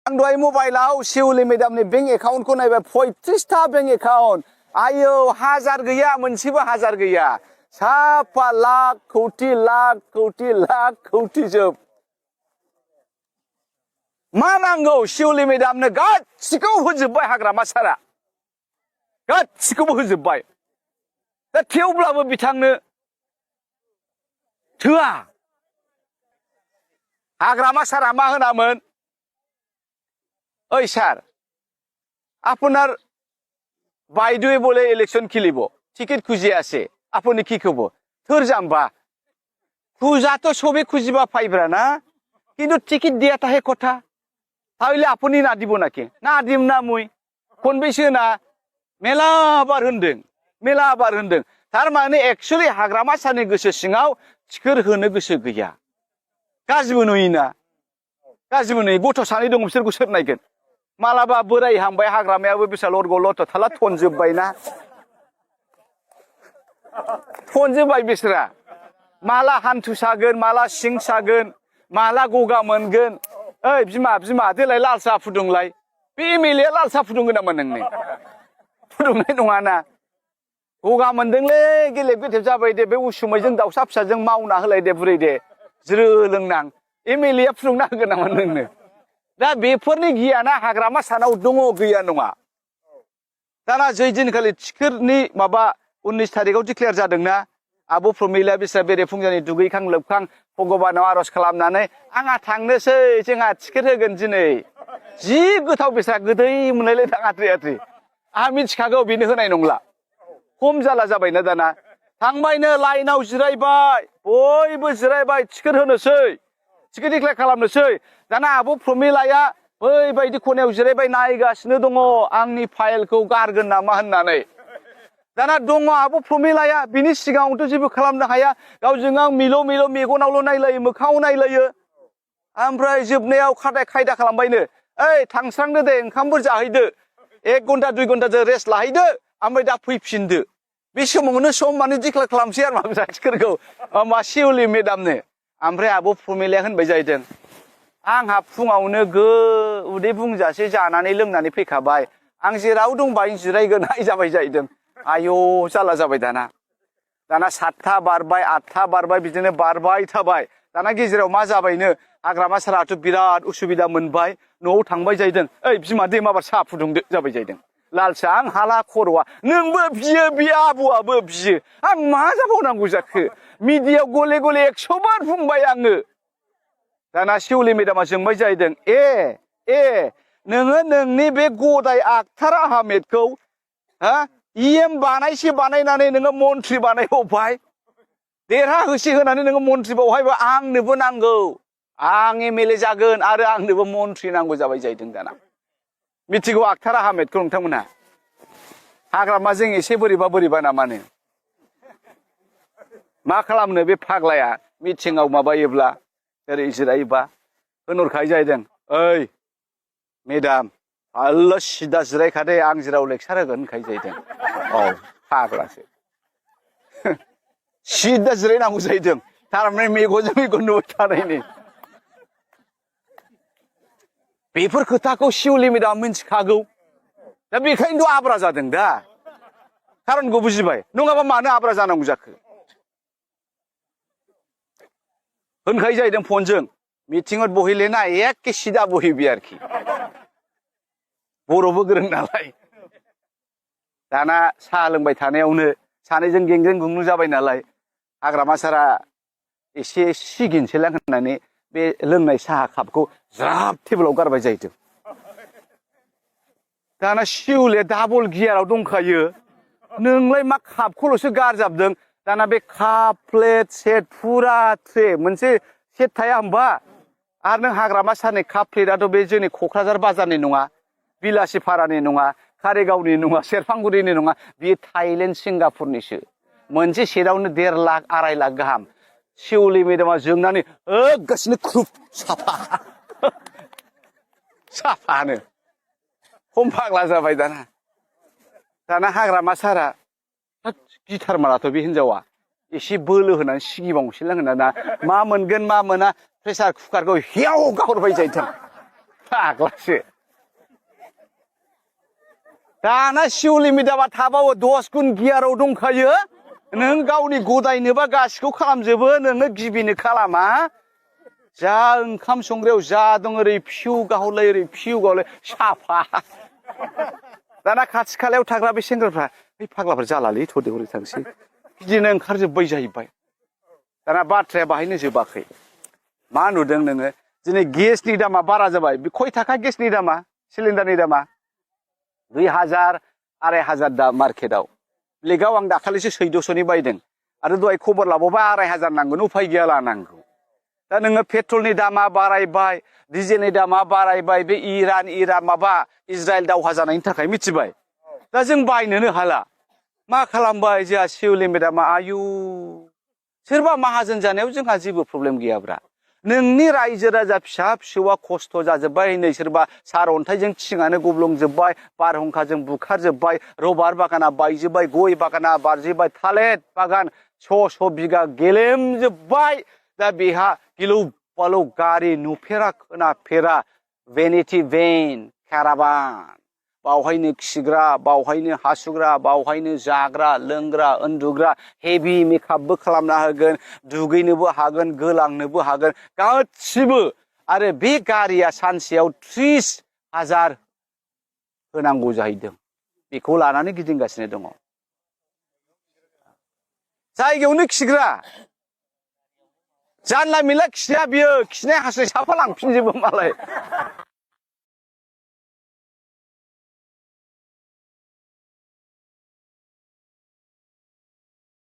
आं दहाय मबाइलाव सेवलि मेदामनि बेंक एकाउन्टखौ नायबाय 35टा बेंक एकाउन्ट आयौ हाजार गैया मोनसेबो हाजार गैया साफा लाख कौटि जोब मा नांगौ सेवलि मेदामनो गासिखौ होजोबबाय हाग्रामा सारा गासिखौबो होजोबबाय दा थेवब्लाबो बिथांनो थोआ हाग्रामा सारा मा होनामोन ओइ স্যার আপনার বাইদুয়ে বলে ইলেকশন খেলিব টিকিট খুঁজে আছে আপনি কি করব থর জাম্বা খুঁজা তো সবে খুঁজিবা পাইব্রা না কিন্তু টিকিট দিয়া তাহে কথা তাহলে আপনি না দিব নাকি না দিম না মুই কোনবেসে না মেলাবার होनदों थारमाने एक्चुअली हाग्रामा सारनि गोसो सिङाव टिकिट होनो गोसो गैया गाज्रिबो नुयोना गाज्रिबो नुयो गथ' सानै दं बिसोरखौ सोर नायगोन मालाबा बोराय हांबाय हाग्रामायाबो बेसा लरग' लथ' थाला थनजोबबायना थनजोबबाय बिसोरा माला हान्थु सागोन माला सिं सागोन माला गगा मोनगोन ओइ बिमा देलाय लाल साहा फुदुंलाय बे एमएलए लाल साहा फुदुंगोन नामा नोंनो फुदुंनाय नङाना गगा मोनदोंलै गेलेब गेथेब जाबाय दे बे उसुमैजों दाउसा फिसाजों मावना होलाय दे बुरै दे ज्रो लोंनां एमएलए फुदुंना होगोन नामा नोंनो दा बेफोरनि गियाना हाग्रामा सानाव दङ गैया नङा दाना जै दिनखालि टिकिटनि माबा 19 थारिखआव डिक्लेयार जादोंना आब' प्रमिला बिस्रा बेरेफुंजानि दुगैखां लोबखां भगबानाव आर'ज खालामनानै आंहा थांनोसै जोंहा टिकिट होगोन दिनै जि गोथाव बिस्रा गोदै मोनलायलायदों आद्रि आंहा मिथिखागौ बेनो होनाय नंला खम जाला जाबायना दाना थांबायनो लाइनाव जिरायबाय बयबो जिरायबाय टिकिट होनोसै टिकिट डिक्लेयार खालामनोसै दाना आब' प्रमिलाया बैबायदि खनायाव जिरायबाय नायगासिनो दङ आंनि फाइलखौ गारगोन नामा होननानै दाना दङ आब' प्रमिलाया बिनि सिगाङावथ' जेबो खालामनो हाया गावजों गाव मिल' मेगनावल' नायलायो मोखाङाव नायलायो ओमफ्राय जोबनायाव खायदा खालामबायनो ओइ थांस्रांदो दे ओंखामफोर जाहैदो 1 घन्टा 2 घन्टासो रेस्ट लाहैदो ओमफ्राय दा फैफिनदो बे समावनो सम माने डिक्लेयार खालामसै आरो माबा टिकिटखौ मा सेवलि मेदामनो ओमफ्राय आब' प्रमिलाया होनबाय जाहैदों आंहा फुङावनो उदै बुंजासे जानानै लोंनानै फैखाबाय आं जेराव दं बाहाय जिरायगोन जाबाय जाहैदों आयौ जाला जाबाय दाना 7था बारबाय 8था बारबाय बिदिनो बारबाय थाबाय दाना गेजेराव मा जाबायनो हाग्रामा साराथ' बिराद उसुबिदा मोनबाय न'आव थांबाय जाहैदों ओइ बिमा दे माबार साहा फुदुंदो जाबाय जाहैदों लाल साहा आं हाला खर'आ नोंबो बियो बे आबौआबो बियो आं मा जाबावनांगौ जाखो मिडियायाव गले 100 बार बुंबाय आङो दाना सेवलि मेदामा जोंबाय जाहैदों नोङो नोंनि बे गदाय आखतार आहमेदखौ हा इएम बानायनानै नोङो मन्त्रि बानायबावबाय देरहा होसि होनानै नोङो मन्त्रि बावहायबा आंनोबो नांगौ आं एमएलए जागोन आरो आंनोबो मन्त्रि नांगौ जाबाय जाहैदों दाना मिथिगौ आखतार आहमेदखौ नोंथांमोनहा हाग्रामाजों एसे बोरैबा नामानो मा खालामनो बे फाग्लाया मिथिङाव माबायोब्ला ओरै जिरायोबा होनहरखायो जाहैदों ओइ मेदाम आल्ला सिदा जिरायखादे आं जेराव लेक्सार होगोन होनखायो जाहैदों औ फाग्लासो सिदा जिरायनांगौ जाहैदों थारमाने मेगन नुबाय थानायनि बेफोर खोथाखौ सेवलि मेदामा मिथिखागौ दा बेखायनोथ' आब्रा जादों दा खारनखौ बुजिबाय नङाबा मानो आब्रा जानांगौ जाखो होनखायो जाहैदों फनजों मिटिङाव बहिलेना एखे सिदा बहिबि आरोखि बर'बो गोरों नालाय दाना साहा लोंबाय थानायावनो सानैजों गेंग्रें गुंग्रुं जाबाय नालाय हाग्रामा सारा एसे सिगिनोसैलां होननानै बे लोंनाय साहा कापखौ ज्राब टेबोलाव गारबाय जाहैदों दाना सेवलिया डाबल गियाराव दंखायो नोंलाय मा कापखौल'सो गारजाबदों दाना बे काप प्लेट सेट फुरा ट्रे मोनसे सेट थाया होमबा आरो नों हाग्रामा सारनि काप प्लेटआथ' बे जोंनि क'क्राझार बाजारनि नङा बिलासिपारानि नङा कारिगावनि नङा सेरफांगुरिनि नङा बेयो थाइलेण्ड सिंगापुरनिसो मोनसे सेटआवनो 1.5 लाख 2.5 लाख गाहाम सेवलि मेदामा जोंनानै होगासिनो ख्रुब साफानो खम फाग्ला जाबाय दाना हाग्रामा सारा गिथार माराथ' बे हिनजावा एसे बोलो होनानै सिगिबावनोसैलां होनना मा मोनगोन मा मोना प्रेसार कुकारखौ हियाव गाहरबाय जाहैदों फाग्लासो दाना सेवलि मेदामा थाबावो 10 गुन गियाराव दंखायो नों गावनि गदायनोबा गासिखौ खालामजोबो नोङो गिबिनो खालामा जा ओंखाम संग्रायाव जा दं ओरै फिउ गाहरलाय ओरै फिउ गाहरलाय साफा दाना खाथि खालायाव थाग्रा बे सेंग्राफ्रा बे फाग्लाफोर जालालै थौदे हरै थांसै बिदिनो ओंखारजोब्बाय जाहैबाय दाना बाथ्राया बाहायनो जोबाखै मा नुदों नोङो दिनै गेसनि दामा बारा जाबाय बे खय थाखा गेसनि दामा सिलिन्डारनि दामा 2000 2500 दा मार्केटआव लेगाव आं दाखालिसो 1400नि बायदों आरो दहाय खबर लाबावबाय 2500 नांगोन उफाय गैया लानांगौ दा नोङो पेट्रलनि दामा बारायबाय डिजेलनि दामा बारायबाय बे इरान माबा इजराइल दावहा जानायनि थाखाय मिथिबाय दा जों बायनोनो हाला मा खालामबाय जोंहा सेवलि मेदामा आयु सोरबा माहाजोन जानायाव जोंहा जेबो प्रब्लेम गैयाब्रा नोंनि रायजो राजा फिसा फिसौआ खस्थ' जाजोब्बाय नै सोरबा सार अन्थाइजों थिङानो गब्लंजोब्बाय बारहुंखाजों बुखारजोब्बाय रबार बागाना बायजोब्बाय गय बागाना बारजोब्बाय थालिर बागान श' बिगा गेलेमजोब्बाय दा बेहा गिलौ बालौ गारि नुफेरा खोनाफेरा भेनिटि भेन केराभान बावहायनो खिग्रा बावहायनो हासुग्रा बावहायनो जाग्रा लोंग्रा उन्दुग्रा हेभि मेकआपबो खालामना होगोन दुगैनोबो हागोन गोलांनोबो हागोन गासिबो आरो बे गारिया सानसेयाव 30,000 होनांगौ जाहैदों बेखौ लानानै गिदिंगासिनो दङ जायगायावनो खिग्रा जानला मेनला खिया बियो खिनाय हासुनाय साफा लांफिनजोबो मालाय